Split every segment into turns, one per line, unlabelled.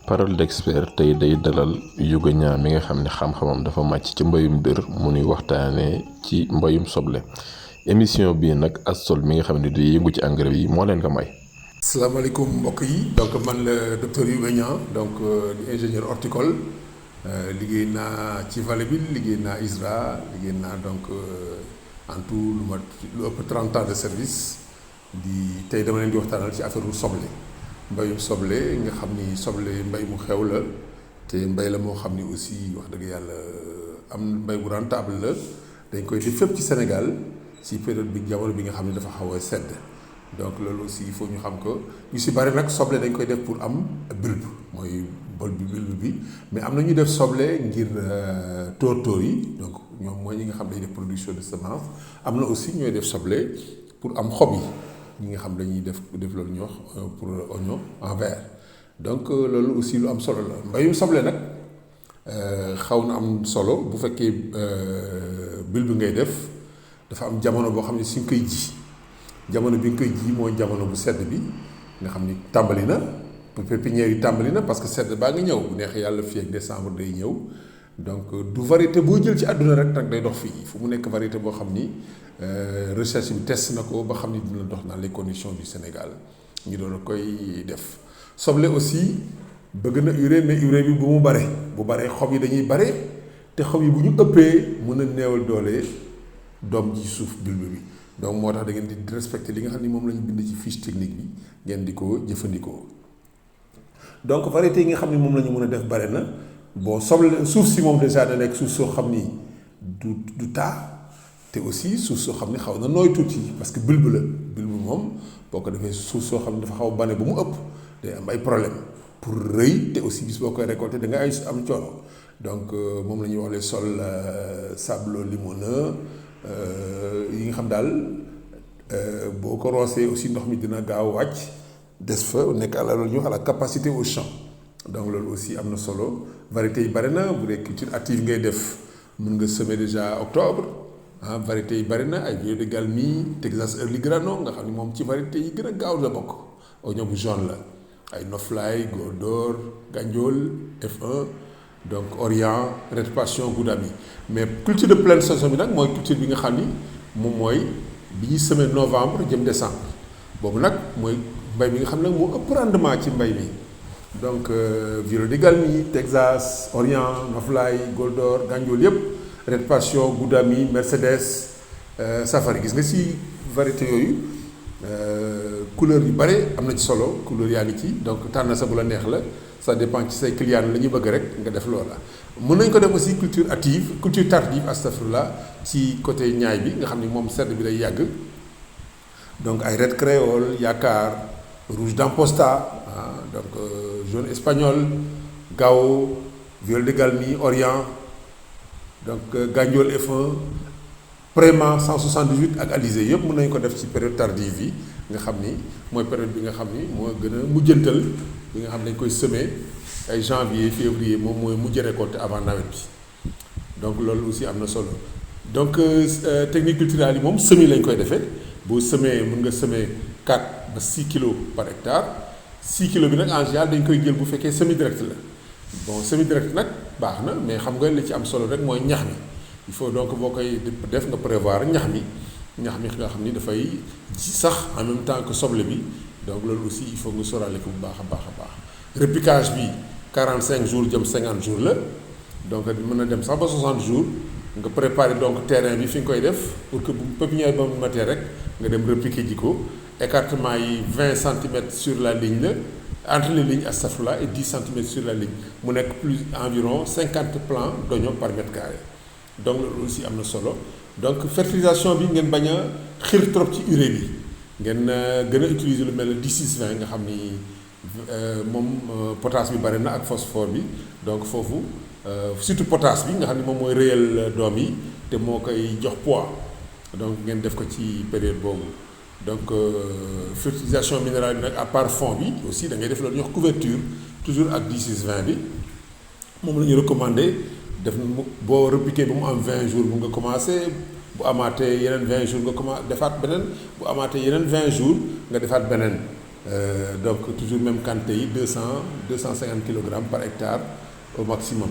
parole d'expert tey day dalal Youga Niang mi nga xam ne xam-xamam dafa màcc ci mbayum dër mu nuy waxtaanee ci mbayum soble émission bii nag Astol mi nga xam ne di yëngu ci engrais yi moo leen ko may.
asalaamaaleykum mbokk yi donc man la docteur Youga Niang donc di ingénieur horticole liggéey naa ci vallée bi liggéey naa ISRA liggéey naa donc en tout lu ëpp 30 ans de service di tey dama leen di waxtaanal ci affaire soble. mbayum soble nga xam ni soble mbay mu xew la te mbay la moo xam ni aussi wax dëgg yàlla am mbay bu rentable la dañ koy def fépp ci Sénégal ci période bi jamono bi nga xam ne dafa xaw a sedd donc loolu aussi il faut ñu xam ko ñu si bari nag soble dañ koy def pour am bulbe mooy bol bi bulbe bi mais am na ñu def soble ngir tóor yi donc ñoom mooy ñi nga xam dañuy def production de semence am na aussi ñooy def soble pour am xob yi ñi nga xam dañuy def loolu ñuy wax pour oignon en verre donc loolu aussi lu am solo la mbayum soble nag xaw na am solo bu fekkee bulbe ngay def dafa am jamono boo xam ne si nga koy ji jamono bi nga koy ji mooy jamono bu sedd bi nga xam ni tàmbali na pépinière yi tàmbali na parce que sedd baa ngi ñëw bu neexee yàlla fii ak décembre day ñëw donc du variété boo jël ci àdduna rek nag day dox fii fu mu nekk variété boo xam ni recherche bi test na ko ba xam ni dina dox dans les conditions du Sénégal ñu doon koy def soble aussi bëgg na urée mais urée bi bu mu bare bu baree xob yi dañuy bare te xob yi bu ñu ëppee mën a néewal doole doom ji suuf bulbe bi donc moo tax da ngeen di respecter li nga xam ni moom la ñu bind ci fiche technique bi ngeen di ko jëfandikoo donc variété yi nga xam ni moom la ñu mën a def bare na bon soble suuf si moom déjà da nekk suuf soo xam ni du taa te aussi suuf soo xam ne xaw na nooy tuuti parce que bulbe la bulbe moom boo ko defee suuf soo xam ne dafa xaw bane ba mu ëpp day am ay problème pour rëy te aussi bis boo koy récolter da nga ay am coono donc moom la ñuy wax les sols sablo-limoneux yi nga xam daal boo ko roosee aussi ndox mi dina gaaw wàcc des fa nekk à la loolu ñuy wax à la capacité au champ donc loolu aussi am na solo variété yi bari na bu dee culture active ngay def mën nga semer déjà octobre variété yi bari na ay Vieux de Galmi Texas Early Grano nga xam ne moom ci variété yi gën a gaaw la bokk oignon bu jaune la ay Noflay Gondor Gandiol F1 donc Orient Red Passion Goudami mais culture de pleine saison bi nag mooy culture bi nga xam ni moom mooy bi ñuy semer novembre jëm décembre boobu nag mooy mbay mi nga xam ne nag moo ëpp rendement ci mbay mi donc Vieux de Galmi Texas Orient Noflay Gondor Gandiol yëpp Red Passion Goudami Mercedes Safari gis nga si variété yooyu couleur yu bare am na ci solo couleur yaa ngi ci donc tànn sa bu la neex la ça dépend ci say clients la ñuy bëgg rek nga def loola. mën nañ ko def aussi culture active culture tardive astafurlah ci côté ñaay bi nga xam ni moom sedd bi day yàgg donc ay red créole yaakaar rouge d'Amposta donc jaune espagnol Gao Vieux de Galmi Orient. donc Gandiol F1 Préma 178 ak Alizé yëpp mën nañu ko def ci période tardive bi nga xam ni mooy période bi nga xam ni moo gën a mujjantal bi nga xam ne dañ koy semer ay janvier février moom mooy mujj récolter avant nawet bi donc loolu aussi am na solo donc technique culturelle yi moom semis lañ koy defee boo semee mën nga semer 4 ba 6 kilos par hectare 6 kilos bi nag en général dañ koy jël bu fekkee semi direct la. bon semi direct nag baax na mais xam nga li ci am solo rek mooy ñax mi il faut donc boo koy def nga prévoir ñax mi nga xam ni dafay ji sax en même temps que soble bi donc loolu aussi il faut nga sóoraale ko bu baax a baax repiquage bi 45 jours jëm 50 jours la donc mën na dem sax ba 60 jours nga préparer donc terrain bi fi nga koy def pour que bu pépinière ba mu matee rek nga dem repiquer ji ko écartement yi 20 centimètres sur la ligne la. entre les lignes astafurlah et 10 centimètres sur la ligne mu nekk plus environ 50 plants d'oignon par mètre carré donc loolu aussi am na solo donc fertilisation bi ngeen bañ a xir trop ci urée bi ngeen gën a utiliser lu mel ne 10-6-20 nga xam ni moom potasse bi bari na ak phosphore bi donc foofu surtout potasse bi nga xam ni moom mooy réyal doom yi te moo koy jox poids donc ngeen def ko ci période boobu. donc fertilisation minérale bi nag à part fond bi aussi da ngay def loolu ñuy wax couverture toujours ak 10-6-20 bi moom la ñu recommandé def boo repiqué ba mu am 20 jours bu nga commencé bu amaatee yeneen 20 jours nga commencé defaat beneen bu amaatee yeneen 20 jours nga defaat beneen donc toujours même quantité yi 250 kilogrammes par hectare au maximum.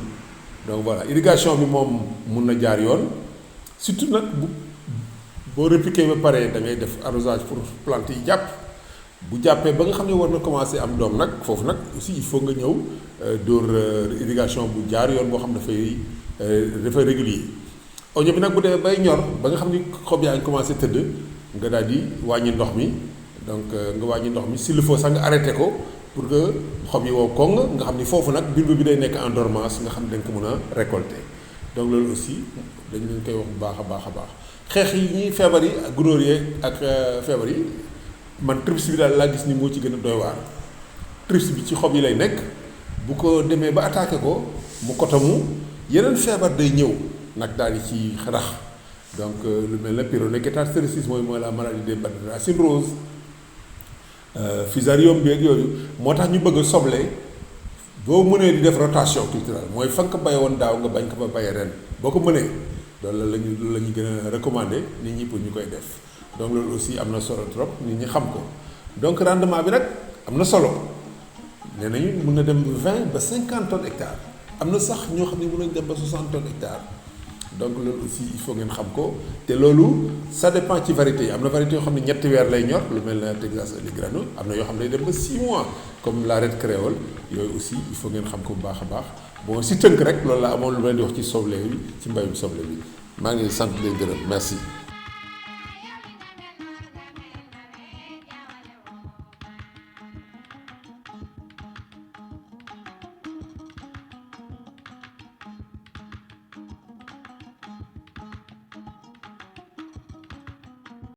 Donc voilà, irrigation bi moom mun na jaar yoon surtout nag boo répliqué ba pare da ngay def arrosage pour plante yi jàpp bu jàppee ba nga xam ne war na commencer am doom nag foofu nag aussi il faut nga ñëw dóor irrigation bu jaar yoon boo xam dafay régulier. oignon bi nag bu demee bay ñor ba nga xam ni xob yaa ngi commencé tëdd nga daal di wàññi ndox mi donc nga wàññi ndox mi s'il le faut sax nga arrêté ko pour que xob yi wow koŋ nga xam ni foofu nag bulbe bi day nekk en dormance nga xam ne dañ ko mën a récolter donc loolu aussi dañ leen koy wax bu baax a baax a baax xeex yi ñuy feebar yi ak gunóor yi ak feebar yi man trips bi daal laa gis ni moo ci gën a doy waar. trips bi ci xob yi lay nekk bu ko demee ba attaqué ko mu kotamu yeneen feebar day ñëw nag daal di ci rax donc lu mel ne Pyrrhonectar-stéricis mooy la maladie des bades de racine rose Fusarium bi ak yooyu moo tax ñu bëgg a soble boo mënee di def rotation culturelle mooy fa nga ko bay woon daaw nga bañ ko fa bayee ren boo ko mënee loolu la ñu gën a recommander nit ñi pour ñu koy def donc loolu aussi am na solo trop nit ñi xam ko donc rendement bi nag am na solo nee nañu mën na dem 20 ba 50 tonnes hectares am na sax ñoo xam ne mën nañ dem ba 60 tonnes hectares donc loolu aussi il faut ngeen xam ko te loolu ça dépend ci variété yi am na variété yoo xam ne ñetti weer lay ñor lu mel ne Texas Oligrano am na yoo xam ne day dem ba 6 mois comme la red créole yooyu aussi il faut ngeen xam ko bu baax a baax bon si tënk rek loolu la amoon lu leen di wax ci soble bi ci mbayum soble bi maa ngi sant leen gërëm merci.